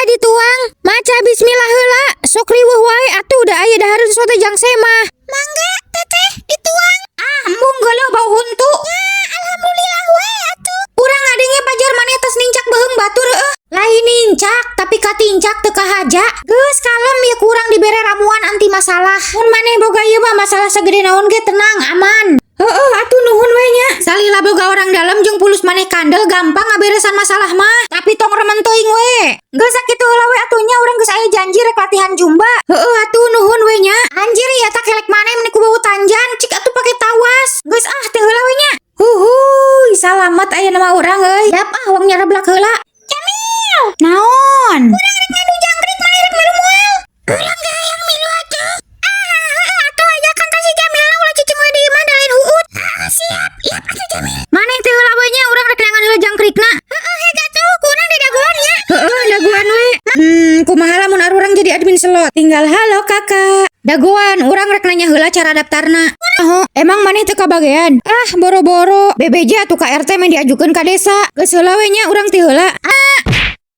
Mangga dituang. Maca bismillah heula. Sok riweuh wae atuh, da aya dahareun sote jang semah. Mangga, Teteh, dituang. Ah, embung, geuleuh, bau huntu. Ya, alhamdulillah we atuh. Urang ngadenge pajar maneh tos nincak beuheung batur heueuh. Lain nincak, tapi katincak teu kahaja. Geus kalem ya, kurang dibere ramuan anti masalah. Mun maneh boga ieu mah, masalah segede naon ge tenang, aman. Heeh, atuh nuhun we nya. Salila boga orang dalam jeung pulus maneh kandel, gampang ngaberesan masalah mah. Tapi tong remen teuing we. Geus sakitu heula we atuh nya, urang geus aya janji rek latihan zumba. Heeh, atuh nuhun we nya. Anjir, ya tak kelek maneh meni ku bau tanjan, cik atuh pake tawas. Geus ah, teh heula we nya. Huhuy, salamat aya nama urang euy. Yap ah, wong nyareblak heula. Jamil. Naon? Urang rek ngadu jangkrik, maneh rek milu moal? Urang ge hayang milu atuh. Ah, heeh atuh, ajakan ka si Jamil lah, ulah cicing we di imah, da lain huut. Ah, siap. Yap atuh, Jamil. Maneh teh heula we nya, urang rek neangan heula jangkrikna. Heeh, hega tuh, kurang di dagoan nya. Heeh, dagoan we. Kumaha lamun arurang jadi admin slot? Tinggal halo, Kakak. Dagoan, urang rek nanya heula cara daftarna. Oh, emang maneh teu kabagean? Ah, boro-boro. BBJ atuh ka RT meh diajukeun ka desa. Geus heula we nya, urang ti heula.